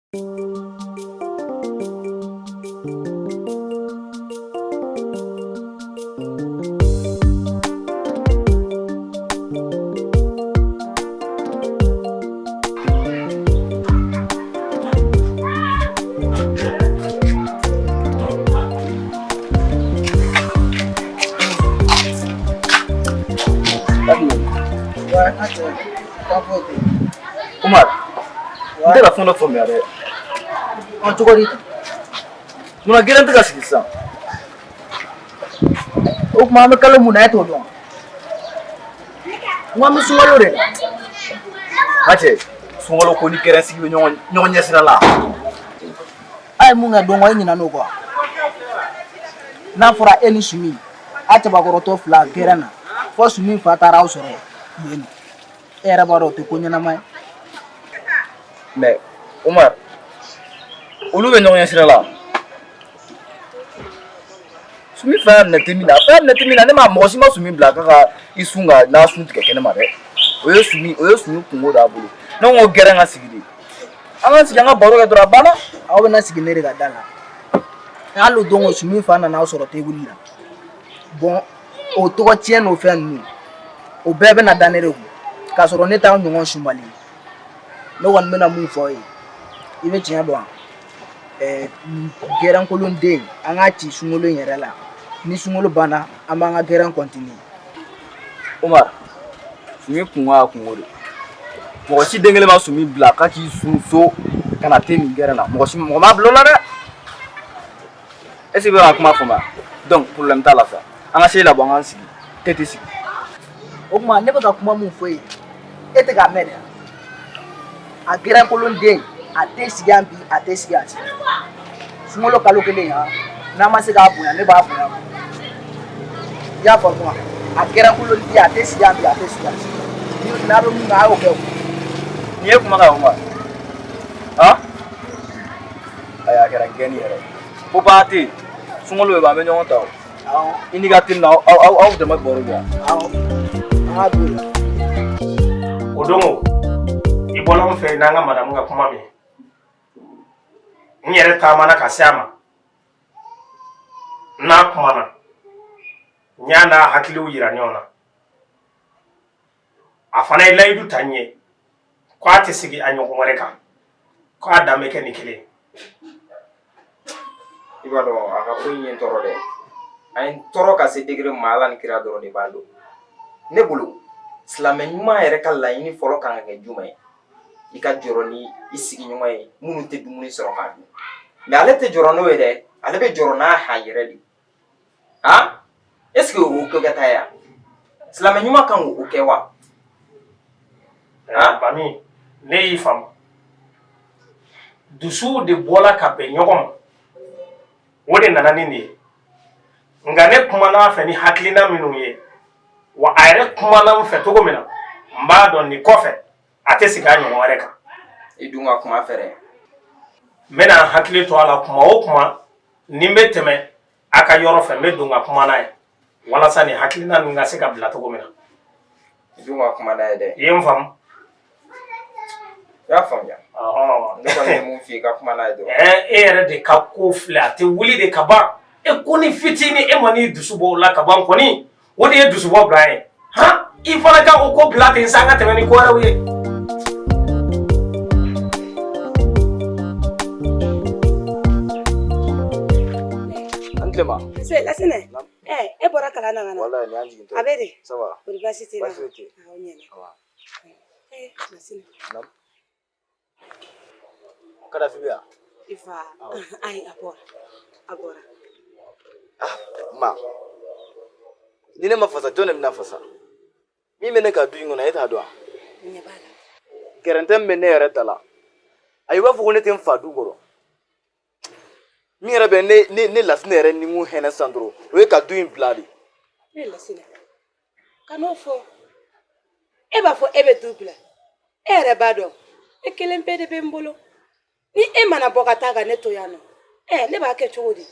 Umar, n tɛ ka fɛn dɔ faamuya dɛ. Ɔ cogo di? Munna gɛrɛn tɛ ka sigi sisan? O tuma an bɛ kalo mun na, e t'o dɔn? N ko an bɛ sunkalo de la. N ka cɛ, sunkalo ko ni gɛrɛn sigi bɛ ɲɔgɔn ɲɛ sira la. A ye mun kɛ don kɔ, e ɲinɛn'o kɔ. N'a fɔra e ni Sumi, a cɛbakɔrɔtɔ fila gɛrɛn na, fo Sumi fa taara aw sɔrɔ yen nɔ. E yɛrɛ b'a dɔn o tɛ ko ɲɛnama ye. Mais Umar, olu bɛ ɲɔgɔn ɲɛ sira la. Sumi fa y'a minɛ te min na, a fa y'a minɛ te min na, ne ma mɔgɔ si ma Sumi bila k'a ka i sun ka n'a sun tigɛ kɛnɛ ma dɛ. O ye Sumi kungo de y'a bolo. Ne ko gɛrɛn ka sigi de. An ka sigi, an ka baro kɛ dɔrɔn, a banna. Aw bɛna sigi ne de ka da la. Hali o don ko Sumi fa nana aw sɔrɔ tebuli la. Bon, o tɔgɔ tiɲɛ n'o fɛn ninnu, o bɛɛ bɛna da ne de kun. K'a sɔrɔ ne t'aw ɲɔgɔn sunbali ye. Ne kɔni bɛna mun fɔ aw ye, i bɛ tiɲɛ dɔn wa? Ɛɛ, gɛrɛnkolon den, an k'a ci sunkalo in yɛrɛ la. Ni sunkalo banna, an b'an ka gɛrɛn continuer. Umar, Sumi kungo y'a kungo de. Mɔgɔ si den kelen ma Sumi bila k'a k'i sun so ka na te min gɛrɛn na. Mɔgɔ si, mɔgɔ m'a bila o la dɛ. Est ce que i bɛ ka kuma faamuya? Donc problème t'a la sa. An ka se labɔ, an k'an sigi. Te tɛ sigi. O tuma ne bɛ ka kuma mun fɔ e ye, e tɛ k'a mɛn dɛ. A gɛrɛnkolon den, a tɛ sigi yan bi, a tɛ sigi yan sini. Sunkalo kalo kelen yan, n'a ma se k'a bonya, ne b'a bonya. I y'a faamu wa? A gɛrɛnkolon den, a tɛ sigi yan bi, a tɛ sigi yan sini. Ni n'a bɛ mun kɛ, a y'o kɛ o. Nin ye kumakan ye Umar. Han? Ayi, a kɛra gɛnni yɛrɛ ye. Ko ba tɛ yen. Sunkalo bɛ ban, an bɛ ɲɔgɔn ta o. Awɔ. I n'i ka teli na, aw dama baro kɛ. Awɔ. An k'a to yen. O don o, i bɔla n fɛ n'an ka madamu ka kuma min, n yɛrɛ taamana ka se a ma, n'a kumana, n y'a n'a hakiliw yira ɲɔgɔn na. A fana ye layidu ta n ye ko a tɛ segin a ɲɔgɔn wɛrɛ kan, ko a dan bɛ kɛ nin kelen. I b'a dɔn, a ka ko in ye n tɔɔrɔ dɛ. A ye n tɔɔrɔ ka se degré ma, Ala ni kira dɔrɔn de b'a dɔn. Ne bolo, silamɛ ɲuman yɛrɛ ka laɲini fɔlɔ kan ka kɛ jumɛn ye? I ka jɔrɔ ni i sigiɲɔgɔn ye minnu tɛ dumuni sɔrɔ k'a dun. Mais ale tɛ jɔrɔ n'o ye dɛ, ale bɛ jɔrɔ n'a a yɛrɛ de. Ah, est ce que o ko kɛta ye? Silamɛ ɲuman kan k'o kɛ wa? Ah, Bami, ne y'i faamu. Dusuw de bɔla ka bɛn ɲɔgɔn ma, o de nana ni nin ye. Nka ne kumana a fɛ ni hakilina minnu ye, wa a yɛrɛ kumana n fɛ cogo min na, n b'a dɔn nin kɔfɛ a tɛ segin a ɲɔgɔn wɛrɛ kan. I dun ka kuma fɛrɛ. N bɛna n hakili to a la kuma o kuma ni n bɛ tɛmɛ a ka yɔrɔ fɛ, n bɛ don ka kuma n'a ye walasa nin hakilina ninnu ka se ka bila cogo min na. I dun ka kuma n'a ye dɛ. I ye n faamu? I y'a faamuya. Ne kɔni ye mun f'i ye, i ka kuma n'a ye dɔrɔn. Ɛɛ, e yɛrɛ de ka ko filɛ, a tɛ wuli de ka ban. E ko ni fitinin, e ma n'i dusu bɔ o la ka ban kɔni, o de ye dusubɔ bila an ye. Han, i fana ka o ko bila ten sa, an ka tɛmɛ ni ko wɛrɛw ye. An tile ma. Nse Lasinɛ. Ɛ, e bɔra kalan na ka na? Walayi, nin y'an jigintɔ. A bɛ di? Ça va. Kɔri baasi t'i la? Baasi foyi tɛ yen. Awɔ, ɲɛna. Ɛ Lasinɛ. Naamu. Kadafi bɛ yan? I fa. Ayi, a bɔra. A bɔra. Ma. Ni ne ma fasa, jɔn de bɛna fasa? Min bɛ ne ka du in kɔnɔ, e t'a dɔn wa? N ɲɛ b'a la. Gɛrɛntɛ min bɛ ne yɛrɛ da la. Ayi, i b'a fɔ ko ne tɛ n fa du kɔrɔ. Min yɛrɛ bɛ ne Lasinɛ yɛrɛ ni mun hɛnɛ san dɔrɔn, o ye ka du in bila de. Ne Lasinɛ, kan'o fɔ. E b'a fɔ e bɛ du bila. E yɛrɛ b'a dɔn, e kelen pe de bɛ n bolo. Ni e mana bɔ ka taa ka ne to yan nɔ, ɛ, ne b'a kɛ cogo di?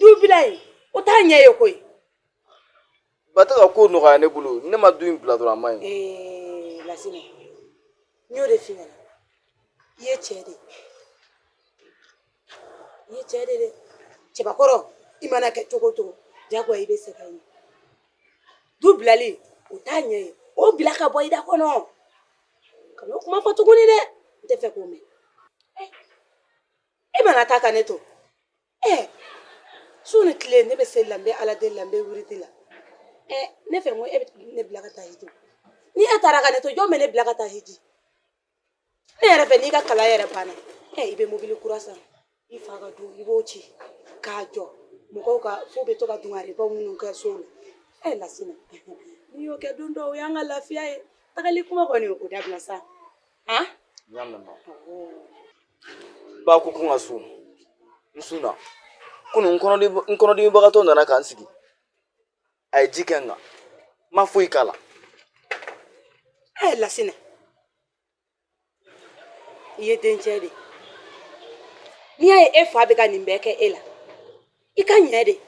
Du bila in, o t'a ɲɛ ye koyi. Ba tɛ ka ko nɔgɔya ne bolo. Ne ma du in bila dɔrɔn, a man ɲi. Ee Lasinɛ, n y'o de f'i ɲɛna. I ye cɛ de ye. I ye cɛ de dɛ, cɛbakɔrɔ, i mana kɛ cogo o cogo, jagoya i bɛ sɛgɛn ye. Du bilali o t'a ɲɛ ye, o bila ka bɔ i da kɔnɔ. Kan'o kuma fɔ tuguni dɛ, n tɛ fɛ k'o mɛn. E mana taa ka ne to ɛ su ni tile, ne bɛ seli la, n bɛ Ala deli la, n bɛ wurudi la. Ɛ, ne fɛ ko e bɛ ne bila ka taa hiji. Ni e taara ka ne to, jɔn bɛ ne bila ka taa hiji? Ne yɛrɛ fɛ, n'i ka kalan yɛrɛ banna, ɛ, i bɛ mobili kura san, i fa ka du i b'o ci k'a jɔ, mɔgɔw ka fo bɛ to ka dungarebaw minnu kɛ so la. Ɛ Lasinɛ, n'i y'o kɛ don dɔw, o y'an ka lafiya ye. Tagali kuma kɔni, o dabila sa. Han. N y'a mɛn ma. Ba ko ko n ka sun, n sunna. Kunun n kɔnɔdimibagatɔ nana ka n sigi, a ye ji kɛ n kan, n ma foyi k'a la. Ɛ Lasinɛ, i ye dencɛ de ye. N'i y'a ye e fa bɛ ka nin bɛɛ kɛ e la, i ka ɲɛ de.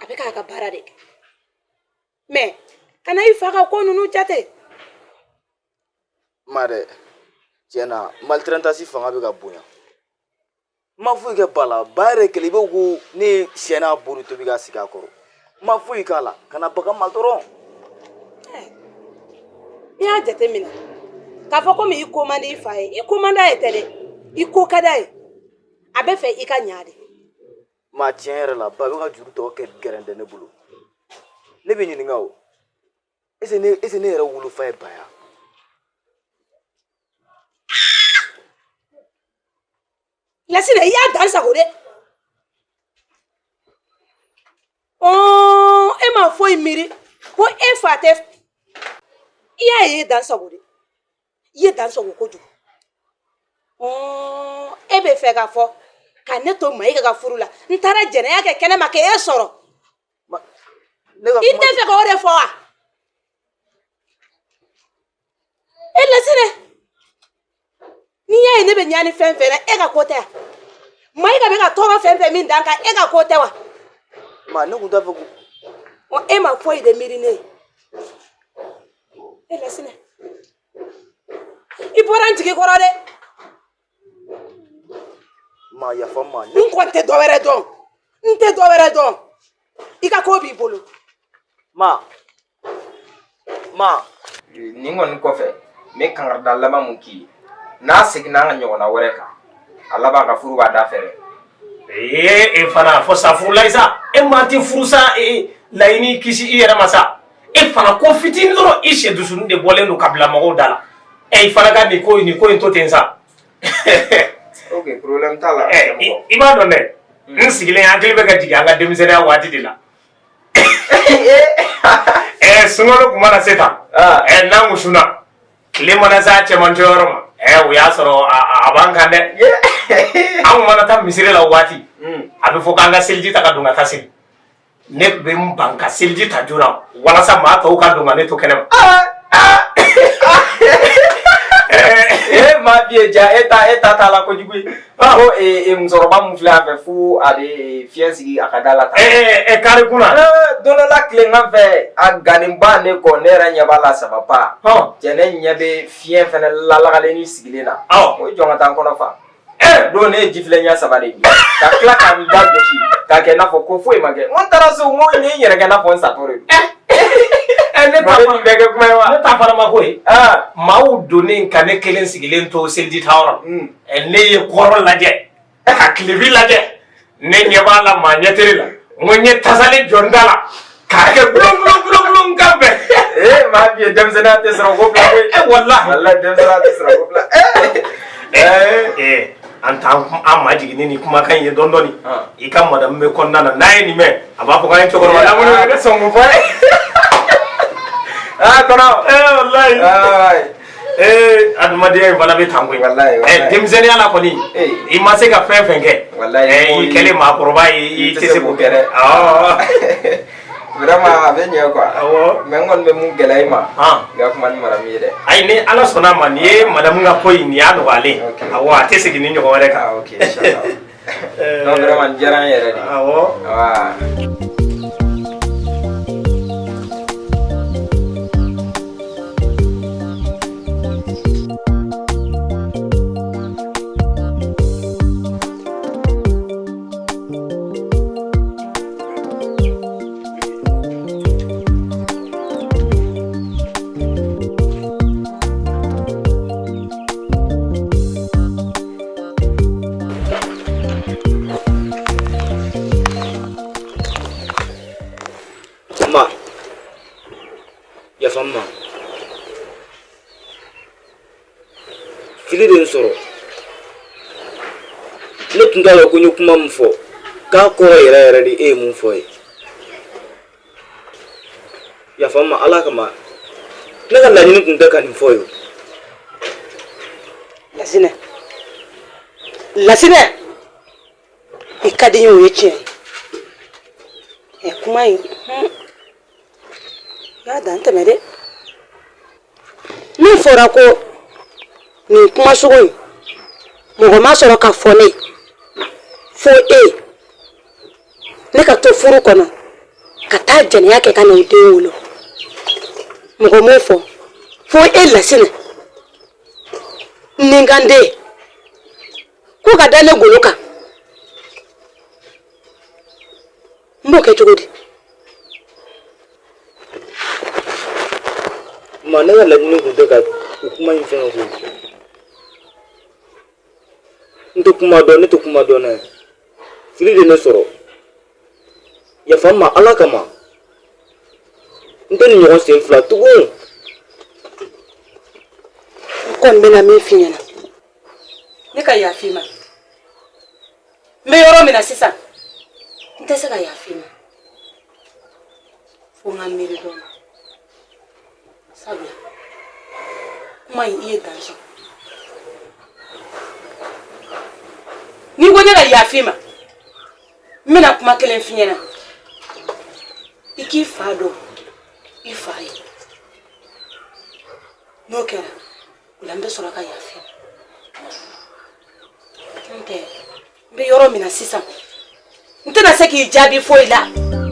A bɛ k'a ka baara de kɛ, mɛ kana i fa ka ko ninnu jate. Ma dɛ, tiɲɛ na, maltraitance fanga bɛ ka bonya. N ma foyi kɛ ba la. Ba yɛrɛ kɛlɛ, i b'a ko ne ye sɛ n'a bo de tobi ka sigi a kɔrɔ. N ma foyi k'a la, kana baga n ma dɔrɔn. N'i y'a jateminɛ k'a fɔ komi i ko man di i fa ye, i ko man d'a ye tɛ dɛ, i ko ka d'a ye. A bɛ fɛ i ka ɲa de. Ma, tiɲɛ yɛrɛ la, ba bɛ ka juru tɔ kɛ gɛrɛndɛ ne bolo. Ne bɛ ɲininka o, est-ce ne yɛrɛ wolofa ye ba ya? Lasinɛ, i y'a dan sago dɛ. Ɔɔ, e ma foyi miiri ko e fa tɛ. I y'a ye, i ye dan sago dɛ, i ye dan sago kojugu. Ɔɔ, e bɛ fɛ k'a fɔ ka ne to Mayiga ka furu la, n taara jɛnɛya kɛ kɛnɛma k'e sɔrɔ. I tɛ fɛ k'o de fɔ wa? E Lasinɛ, n'i y'a ye ne bɛ ɲani fɛn fɛn na, e ka ko tɛ wa? Mayiga bɛ ka tɔɔrɔ fɛn fɛn min da n kan, e ka ko tɛ wa? Ma, ne kun t'a fɛ ko Ɔ, e ma foyi de miiri ne ye. E Lasinɛ, i bɔra n jigi kɔrɔ dɛ. Ma, yafa n ma. N kɔni tɛ dɔ wɛrɛ dɔn, n tɛ dɔ wɛrɛ dɔn. I ka ko b'i bolo. Ma, ma. Nin kɔni kɔfɛ, n bɛ kankarida laban mun k'i ye, n'a seginna an ka ɲɔgɔnna wɛrɛ kan, a laban ka furu b'a da fɛ dɛ. Ee, e fana fo sa furula sa, e maa tɛ furu sa. Laɲini kisi i yɛrɛ ma sa. E fana, ko fitinin dɔrɔn, i sɛ dusuni de bɔlen don ka bila mɔgɔw da la. E fana ka nin ko in to ten sa. Ok, problème t'a la. Ɛ, i b'a dɔn dɛ, n sigilen hakili bɛ ka jigin an ka denmisɛnninya waati de la. Ɛ, sunkalo tun mana se tan, ɛ, n'an kun sunna, tile mana se a cɛmancɛ yɔrɔ ma, ɛ, o y'a sɔrɔ a b'an kan dɛ. An kun mana taa misiri la o waati, a bɛ fɔ k'an ka seliji ta ka don ka taa seli. Ne bɛ n ban ka seliji ta joona walasa maa tɔw ka don ka ne to kɛnɛ ma. E maa bi ja, e ta t'a la kojugu ye. Ko musokɔrɔba mun filɛ a fɛ, fo a bɛ fiɲɛ sigi a ka da la tan. Ɛ, kari kunna. Don dɔ la tilegan fɛ, a gannen ne kɔ, ne yɛrɛ ɲɛ b'a la saba pa. Cɛ, ne ɲɛ bɛ fiɲɛ fɛnɛ lalagalen sigilen na. O jɔn ka taa n kɔnɔ fa. Don ne ye jifilen ɲɛ saba de min ka tila ka n da gosi k'a kɛ i n'a fɔ ko foyi ma kɛ. N ko n taara so, n ko n ye n yɛrɛ kɛ i n'a fɔ n satɔ de don. Ne ta nin bɛɛ kɛ kuma ye wa? Ne ta fana ma ko ye. Maaw donnen ka ne kelen sigilen to seliji ta yɔrɔ, ne ye kɔrɔ lajɛ ka tilebi lajɛ, ne ɲɛ b'a la maa ɲɛteri la, n ko n ye tasalen jɔ n da la k'a kɛ gulon gulon gulon gulon kan bɛɛ. Ee, maa bi ye, denmisɛnninya tɛ sɔrɔ ko fila koyi. Walahi. Walahi, denmisɛnninya tɛ sɔrɔ ko fila. Ee, an t'an an majigin ni nin kumakan in ye dɔɔni dɔɔni. I ka madamu bɛ kɔnɔna na, n'a ye nin mɛn, a b'a fɔ k'an ye cɛkɔrɔba lankolon ye dɛ. Sɔn k'o fɔ dɛ. Aa kɔnɔ. Ee walahi. Ee, adamadenya in fana bɛ tan koyi. Walahi. Ɛ, denmisɛnninya la kɔni, i ma se ka fɛn fɛn kɛ. Walahi. I kɛlen maakɔrɔba ye, i tɛ se k'o kɛ dɛ. Vraiment, a bɛ ɲɛ quoi. Awɔ. Mais n kɔni bɛ mun gɛlɛya i ma. I ka kuma ni madamu ye dɛ. Ayi, ni Ala sɔnna a ma, nin ye madamu ka ko in, nin y'a nɔgɔyalen. Awɔ, a tɛ segin ni ɲɔgɔn wɛrɛ kan. Ok, inchallah. Non, vraiment, nin diyara n yɛrɛ de. Awɔ. Wa. Yafa n ma, fili de n sɔrɔ. Ne tun t'a dɔn ko n ye kuma min fɔ k'a kɔrɔ yɛrɛ yɛrɛ de e ye mun fɔ ye. Yafa n ma Ala kama, ne ka laɲini tun tɛ ka nin fɔ ye. Lasinɛ, Lasinɛ, i ka di n ye, o ye tiɲɛ ye. Ɛ, kuma in, y'a dan tɛmɛ dɛ. Min fɔra ko nin kuma sugu in, mɔgɔ ma sɔrɔ ka fɔ ne fo e. Ne ka to furu kɔnɔ ka taa jɛnɛya kɛ ka n'o den wolo, mɔgɔ m'o fɔ fo e Lasinɛ. Nin ka n den ko ka da ne golo kan, n b'o kɛ cogo di? Ma, ne ka laɲini tun tɛ ka o kuma in fɛn koyi. N tɛ kuma dɔn, ne tɛ kuma dɔn n'a ye. Fili de ne sɔrɔ. Yafa n ma Ala kama, n tɛ nin ɲɔgɔn sen fila tugun. N kɔni bɛna min f'i ɲɛna, ne ka yafa i ma. N bɛ yɔrɔ min na sisan, n tɛ se ka yafa i ma fo n ka miiri dɔɔnin, sabula kuma in, i ye dan sɔrɔ. N'i ko ne ka yafa i ma, n bɛna kuma kelen f'i ɲɛna. I k'i fa dɔn i fa ye. N'o kɛra o la, n bɛ sɔrɔ ka yafa i ma. N'o tɛ, n bɛ yɔrɔ min na sisan, n tɛna se k'i jaabi foyi la.